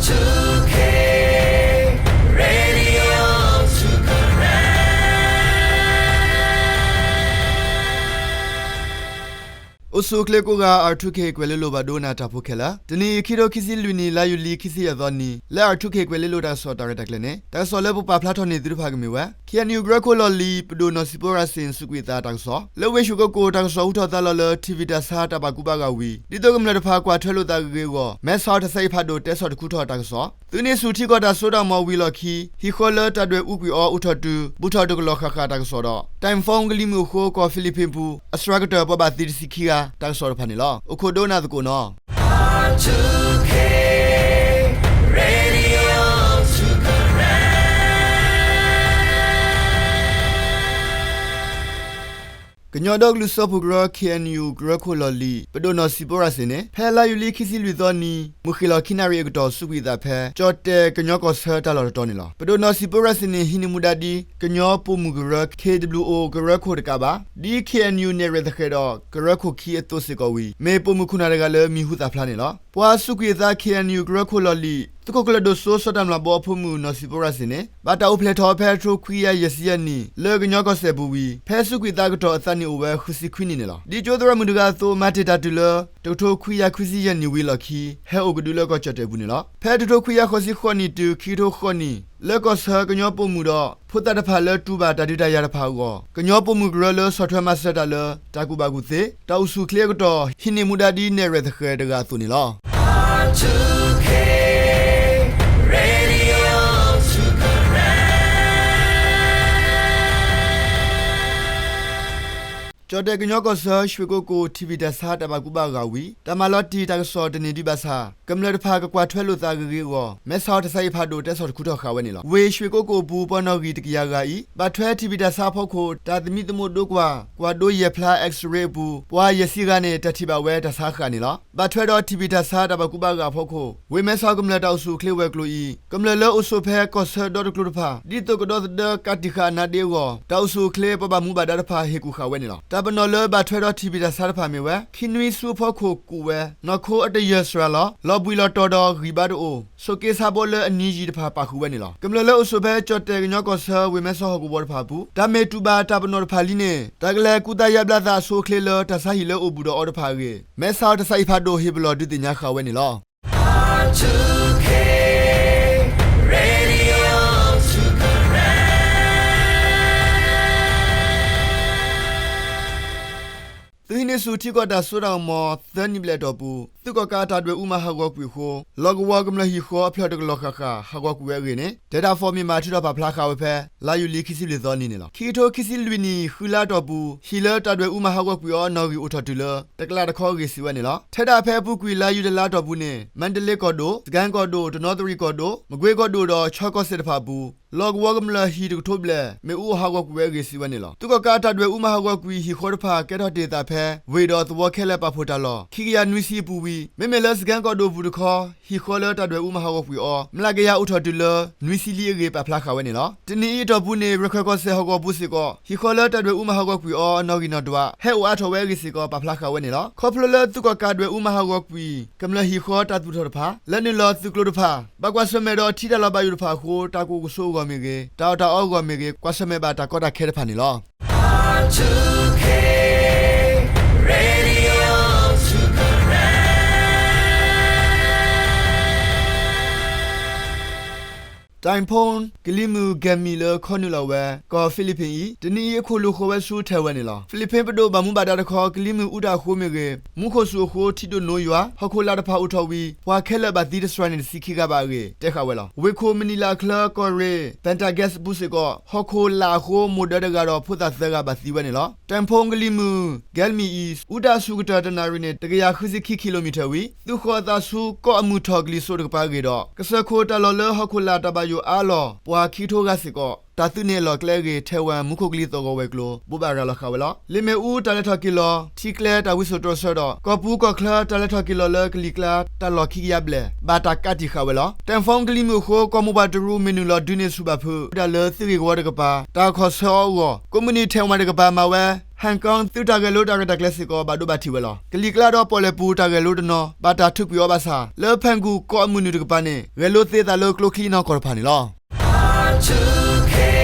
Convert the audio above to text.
two K Radio two Karen အိၣ်ဆူၣ်အိၣ်ချ့ကိးဂၤ R two K ကွဲၤလ့လိၤဘၣ်ဒိကနၣ်တၢ်ဖိခဲလၢာ်, တနံၤအံၤ ခံထိခံဆံလွံၢ်နံၣ် လါယူၤလံ ခံဆံယဲၢ်သီနံၤ လၢ R two K ကွဲၤလ့လိၤတၢ်ကစီၣ်တၢ်ရဲၣ်တၢ်ကျဲၤန့ၣ် တၢ်ကစီၣ်လၢပပာ်ဖျါထီၣ်န့ၢ်သုတဖၣ်ကမ့ၢ်ဝဲ KNU ကရၢခိၣ်လီၢ်လံၤ ပဒိၣ်နီၢ်စံၣ်ဖိရၤစ့ၣ် စူးကွံာ်အသးတၢ်ကစီၣ်, လၢဝ့ၢ်ၡွ့ၣ်ကိးကိၣ် တၢ်ကစီၣ်ဟူထီၣ်သါလီၤလၢ ထံၣ်ဖံးတၢ်ဆါတၢ်ဘၣ်ကူဘၣ်ဂာ်ဝံၤ ဒ်သိးကမျၢၢ်တဖၣ်ကွၢ်ထွဲလိာ်သးအဂ့ၤအဂီၢ် မဲဆီးတၢ်ဆါဟံၣ်ဖးဒိၣ် တဲဆီၣ်တခူထီၣ်တၢ်ကစီၣ်, သုးဟံးန့ၢ်ဆူၣ်ထံကီၢ်တၢ်စိတၢ်ကမီၤဝံၤအလီၢ်ခံ ဟံၣ်ဃီလၢတၢ်ဒွဲၣ်အူကွံာ်အီၤအိၣ်ထီၣ်တုၤ ဘူးထီၣ်တကလီၢ်ဃၣ်ဃၣ်တၢ်ကစီၣ်ဒီး Time Phone ကလံၤမုၢ်အဃိ ကီၢ်ဖံးလံးပံးပူၤ အစှၤကတၢၢ်ပှၤဘၣ်သံတဆံခံဂၤ တၢ်ကစီၣ်တဖၣ်န့ၣ်လီၤ. အိၣ်ခိးဒိကနၣ်သကိးနီၤ. ကညီဒီကလုာ်စၢဖှိၣ်ကရၢ KNU ကရၢခိၣ်လီၢ်လံၤ ပဒိၣ်နီၢ်စံၣ်ဖိရၤစ့ၣ်န့ၣ် ဖဲလါယူၤလံ ခံဆံလွံၢ်သီနံၤ မုၢ်ဃ့ၢ်လီၤခံနၣ်ရံၣ်အကတီၢ် စူးကွံာ်အသးဖဲ ကၠီၣ်တဲၣ်ကညီကီၢ်ဆၢတၢ်လီၢ်တတီၤန့ၣ်လီၤ. ပဒိၣ်နီၢ်စံၣ်ဖိရၤစ့ၣ်န့ၣ် ဟံးန့ၢ်မူဒါဒ် ကညီပိာ်မုၣ်ကရၢ KWO ကရၢခိၣ်တကးဘၣ် ဒ် KNU နဲၣ်ရွဲၣ်သဃဲၤဒီး ကရၢခိၣ်ခံအသိးစ့ၢ်ကီးဝံၤ မ့ၢ်ပိာ်မုၣ်ခိၣ်နၢ်တဂၤလၢမံၤဟူသၣ်ဖျါန့ၣ်လီၤ. ပှၤစူးကွံာ်အသး KNU ကရၢခိၣ်လီၢ်လံၤ သုးခိၣ်ကျၢၢ်ဒိၣ်စိစီၤတၢ်မျိာ်ဘီအဖိမုၣ် နီၢ်စံၣ်ဖိရၤစ့ၣ်န့ၣ် ဘၣ်တၢ်အိၣ်ဖျဲၣ်ထီၣ်ဖဲ တကထိခွံကယၤယဲၢ်ဆံယဲၢ်နံၣ် လၢကညီကီၢ်စဲၣ်ပူၤဝံၤ ဖဲစူးကွံာ်သးအကတီၢ်အသးနံၣ်အိၣ်ဝဲ ဃုဆံခွံနံၣ်န့ၣ်လီၤ. ဒ်ကၠိသရၣ်မုၣ်တဂၤအသိး မၤတ့ၢ်တၢ်တုၤလၢ တကထိခွံကယၤခွံဆံယဲၢ်နံၣ်ဝံၤအလီၢ်ခံ ဟဲအိၣ်ကဒုလၢကီၢ်ကၠီၣ်တဲၣ်ပူၤန့ၣ်လီၤ. ဖဲတကထိခွံကယၤဃိးဆံဃိးနံၣ်တုၤ ခံကထိဃိးနံၣ် လၢကီၢ်ဆၢကညီပိာ်မုၣ်ဒီး ဖိသၣ်တဖၣ်လၢတူၢ်ဘၣ်တၢ်ဒုးတၢ်ယၤတဖၣ်အဂီၢ် ကညီပိာ်မုၣ်ကရၢလၢဆီၣ်ထွဲမၤစၢၤတၢ်လၢ တၢ်ကူၣ်ဘၣ်ကူၣ်သ့ တၢ်အိၣ်ဆူၣ်အိၣ်ချ့အကတီၢ် ဟံးန့ၢ်မူဒါဒ်နဲၣ်ရွဲၣ်သဃဲၤတဂၤအသိးန့ၣ်လီၤ. ကၠီၣ်တဲၣ်ကညီကီၢ်ဆၢ ရွှ့ၣ်ကိကိၣ် ထံၣ်ဖံးတၢ်ဆါတၢ်ဘၣ်ကူဘၣ်ဂာ်ဝံၤ တၢ်မၤလီၤတံၢ်တၢ်ကစီၣ်တန့ၢ်ဒံးဘၣ်ဆၣ် ကမျၢၢ်တဖၣ်ကကွၢ်ထွဲလိာ်သးဂ့ၤဂ့ၤအဂီၢ် မဲဆီးတၢ်ဆါဟံၣ်ဖးဒိၣ်တဲဆီၣ်တခူထီၣ်ဃာ်ဝဲန့ၣ်လီၤ. ဝ့ၢ်ရွှ့ၣ်ကိကိၣ်အပူၤ ပှၤနီၣ်ဂံၢ်တကယၤဂၤအံၤ ဘၣ်ထွဲထံၣ်ဖံးတၢ်ဆါအဖီခိၣ် တၢ်သမံသမိးဒိကွၢ် ကွၢ်ဒိယဲၢ်ဖျါ X-ray အပူၤ ပှၤယဲၢ်ဆံဂၤန့ၣ် တၢ်ထံၣ်ဘၣ်ဝဲတၢ်ဆါဃၣ်န့ၣ်လီၤ. ဘၣ်ထွဲဒီးထံၣ်ဖံးတၢ်ဆါတၢ်ဘၣ်ကူဘၣ်ဂာ်အဖီခိၣ် ဝ့ၢ်မဲဆီးကမျၢၢ်တၢ်အိၣ်ဆူၣ်အိၣ်ချ့ဝဲၤကျိၤအံၤ ကမျၢၢ်လၢအိၣ်ဆိးဖဲကီၢ်ဆၢဒီတကျိၤတဖၣ် ဒ်သိးကဒီသဒၢကးတံာ်ဃာ်အနါဒ့အဂီၢ် တၢ်အိၣ်ဆူၣ်အိၣ်ချ့ပှၤဘၣ်မူဘၣ်ဒါတဖၣ်ဟ့ၣ်ကူၣ်ဃာ်ဝဲန့ၣ်လီၤ. တၢ်ပနီၣ်လၢဘၣ်ထွဲဒီးထံၣ်ဖံးတၢ်ဆါတဖၣ်မ့ၢ်ဝဲ ခံနွံဆူအဖီခိၣ်ကူးဝဲ နီၢ်ခိအတယၢၢ်စှၤလီၤ လီၤဘှံးလီၤတီၤဒီးဂံၢ်ဘါတအိၣ် ဆိးက့ဆါဘိလၢအနံၤယံာ်တဖၣ်ပာ်ဃုာ်ဝဲန့ၣ်လီၤ. ကမျၢၢ်လၢအိၣ်ဆိးဖဲကၠီၣ်တဲၣ်ကညီကီၢ်ဆၢ ဝ့ၢ်မဲဆီးဟီၣ်ကဝီၤတဖၣ်အပူၤ တၢ်မ့ၢ်တူၢ်ဘၣ်တၢ်ပနီၣ်တဖၣ်လံန့ၣ် တၢ်ကလဲၤကူသးယါဘျါသးအဆိအချ့လၢတၢ်ဆါဟံၣ်လၢအိၣ်ဘူးဒီးအီၤတဖၣ်အဂ့ၢ် မဲဆီးတၢ်ဆါဟံၣ်ဖးဒိၣ်ဟ့ၣ်ပလီၢ်ဒုးသ့ၣ်ညါဃာ်ဝဲန့ၣ်လီၤ. သုးဟံးန့ၢ်ဆူၣ်ထံကီၢ်တၢ်စိတၢ်ကမီၤ သၢနံၣ်ဘျဲၣ်အတီၢ်ပူၤ သုးကီၣ်ကးတၢ်ဒွဲၣ်အူမၤဟးဂီၤကွံာ်အဃိ လီၢ်ကဝီၤကမျၢၢ်ဟံၣ်ဃီအဖျၢၣ်တကလီၢ်ဃၣ်ဃၣ် ဟးဂီၤကွံာ်ဝဲအဂ့ၢ်န့ၣ် Data for Myanmar ထုးထီၣ်ပာ်ဖျါဃာ်ဝဲဖဲ လါယူၤလံ ခံဆံလွံၢ်သီနံၤန့ၣ်လီၤ. ခံကထိခံဆံလွံၢ်နံၣ် ဃုလါအတီၢ်ပူၤ ဟံၣ်လၢတၢ်ဒွဲၣ်အူမၤဟးဂီၤကွံာ်အီၤ အနီၣ်ဂံၢ်အိၣ်ထီၣ်တုၤလၢ တကလးတခီအဂ့ၢ် စံးဝဲန့ၣ်လီၤ. ထဲဒၣ်ဖဲအပူၤကွံာ် လါယူၤတလါအတီၢ်ပူၤန့ၣ် မါတလ့ကီၢ်ဒိၣ်, စကဲကီၢ်ဒိၣ်, တနီသရံၣ်ကီၢ်ဒိၣ်, မကွ့ကီၢ်ဒိၣ်ဒီး ခၠီကီၢ်စဲၣ်တဖၣ်အပူၤ လီၢ်ကဝီၤကမျၢၢ်ဟံၣ်တကထိဘျဲၣ် မ့ၣ်အူအီၣ်ဟးဂီၤကွံာ်ဝဲအဂ့ၢ် စံးဝဲန့ၣ်လီၤ. သုးကီၣ်ကးတၢ်ဒွဲၣ်အူမၤဟးဂီၤကွံာ် ဟံၣ်ဃီတဖၣ် ကဲထီၣ်တ့ၢ်အသးဖဲ ဝ့ၢ်ဒီးသဝီခဲလၢာ်ပာ်ဖှိၣ်တၢ်လီၢ် ခံကယၤနွံဆံအပူၤဝံၤ မ့မ့ၢ်လၢစကဲကီၢ်ဒိၣ်ပူၤတခီ ဟံၣ်ဃီလၢတၢ်ဒွဲၣ်အူမၤဟးဂီၤကွံာ်အီၤ မျးကယၤအိၣ်ထီၣ်တုၤလၢ နွံဆံလံအဂ့ၢ် ပာ်ဖျါဃာ်ဝဲန့ၣ်လီၤ. တနံၤအံၤအတီၢ်ပူၤန့ၣ် ရခဲၣ်ကီၢ်စဲၣ်ဟီၣ်ကဝီၤပူၤစ့ၢ်ကီး ဟံၣ်ဃီလၢတၢ်ဒွဲၣ်အူမၤဟးဂီၤကွံာ်အီၤ အနီၣ်ဂံၢ်နီၣ်ဒွး ဟဲအိၣ်အါထီၣ်ဝဲအဂ့ၢ်စ့ၢ်ကီး ပာ်ဖျါဃာ်ဝဲန့ၣ်လီၤ. ခီဖျိလၢသုးကီၣ်ကးဒွဲၣ်အူမၤဟးဂီၤကွံာ် ကမျၢၢ်ဟံၣ်ဃီတၢ်သူၣ်ထီၣ်တဖၣ် လဲၤနုာ်လီၤသုးကျိၤတဖၣ် ဘၣ်ကွၢ်ဆၢၣ်မဲာ်ဒီးထံတၢ်လီၤဘၣ်ယိၣ်တဖၣ်အဃိ တၢ်ကအိၣ်ကဆိးအဂီၢ်မ့ၢ်ဂ့ၤ, တၢ်အီၣ်တၢ်အီအဂီၢ်မ့ၢ်ဂ့ၤ ကွၢ်ဆၢၣ်မဲာ်ဘၣ်တၢ်ကီတၢ်ခဲတဖၣ်န့ၣ်လီၤ. Time Phone ကလံၤမုၢ် Gemi လၢခီနုာ်လီၤဝဲ ကီၢ်ဖံလံးပ့ၣ်အံၤ တနံၤအံၤအခိၣ်လိာ်ဃီၤဝဲဆူထဲဝဲန့ၣ်လီၤ. ဖံလံးပ့ၣ်ပဒိၣ်ဘၣ်မူဘၣ်ဒါတခီ ကလံၤမုၢ်အူတၢ်အဃိမ့ၢ်ဂ့ၤ, မူခိၣ်စူၣ်အဃိ ထံဒိၣ်နိယွၤ ဟီၣ်ခိၣ်လာ်တဖၣ်အိၣ်ထီၣ်ဝံၤ ပှၤခဲလၢာ်ဘၣ်သံတစှၤန့ၢ်တဆံခံဂၤဘၣ်အဂ့ၢ် တဲဃာ်ဝဲလီၤ. ဝ့ၢ်ခိၣ်မနံၤလးအချၢ ကီၢ်ရ့ၣ် Panther Gas အပူၤစ့ၢ်ကီး ဟီၣ်ခိၣ်လာ်အဃိ မိၢ်ဒၢတဂၤဒီးဖိသၣ်သၢဂၤဘၣ်သံဝဲန့ၣ်လီၤ. Time Phone ကလံၤမုၢ် Gemi အံၤ အူတၢ်ဆူၣ်ကတၢၢ်တနၣ်ရံၣ်န့ၣ် တကယၤဃုဆံခံ ကံၤလံၤမံၤထၢၣ်ဝံၤ သုးဃီၤအသးဆူကီၢ်အမုၢ်ထီၣ်ကလံၤစိးတကပၤအဂ့ၢ်ဒီး ကစၢၢ်ခိၣ်တၢ်လီၢ်လၢဟီၣ်ခိၣ်လာ်တၢ်ဘၣ်ယိၣ်အါအလီၢ် ပှၤခံကထိဂၤစ့ၢ်ကီး တၢ်သုးန့ၢ်အလီၢ်အကျဲအဂ့ၢ် ထဲဝဲမူခိၣ်ကလံၤသီၣ်ဂီၤဝဲၤကျိၤ ဘိးဘၣ်ရၤလီၤဃာ်ဝဲလီၤ. လ့ၣ်မ့ၣ်အူတၢ်လဲၤထီၣ်က့ၤလီၤ, ထံကျဲတၢ်ဝံစိာ်တြီဆၢဒီး ကီၢ်ပူၤကီၢ်ချၢတၢ်လဲၤထီၣ်က့ၤလီၤလၢကလံၤကျါ တၢ်လီၢ်ခံကယၤဘျဲၣ် ဘၣ်တၢ်ကးတံာ်ဃာ်ဝဲလီၤ. Time Phone ကလံၤမုၢ်အဃိ ကီၢ်မိၢ်ပှၢ်တရူး မ့ၢ်နုာ်လီၤဒုးန့ၢ်ဆူၣ်ဘၣ်ဖုး ဒၣ်လၢသုးဂ့ၢ်ဝီတကပၤ တၢ်အခီၣ်ဆၢအီၤအဂီၢ် ကိးမုၢ်နံၤထဲဝဲတကပၤမၤဝဲ ဟဲၣ်ကီၢ် သုးတၢ်ဂဲၤလိတၢ်ရဲၣ်တၢ်ကျဲၤစ့ၢ်ကီး ဘၣ်ဒိဘၣ်ထံးဝဲလီၤ. ကလံၤကျါဒီးပီၣ်လဲၣ်ပူၤ တၢ်ဂဲၤလိတနီၤ ဘၣ်တၢ်ထုးကွံာ်အီၤဘၣ်ဆၣ် လၢဖဲၣ်ကူၣ်ကီၢ်အမုၢ်နုာ်တကပၤန့ၣ် ဂဲၤလိသ့သးလၢကျိချံနီၢ်ကီၢ်တဖၣ်န့ၣ်လီၤ.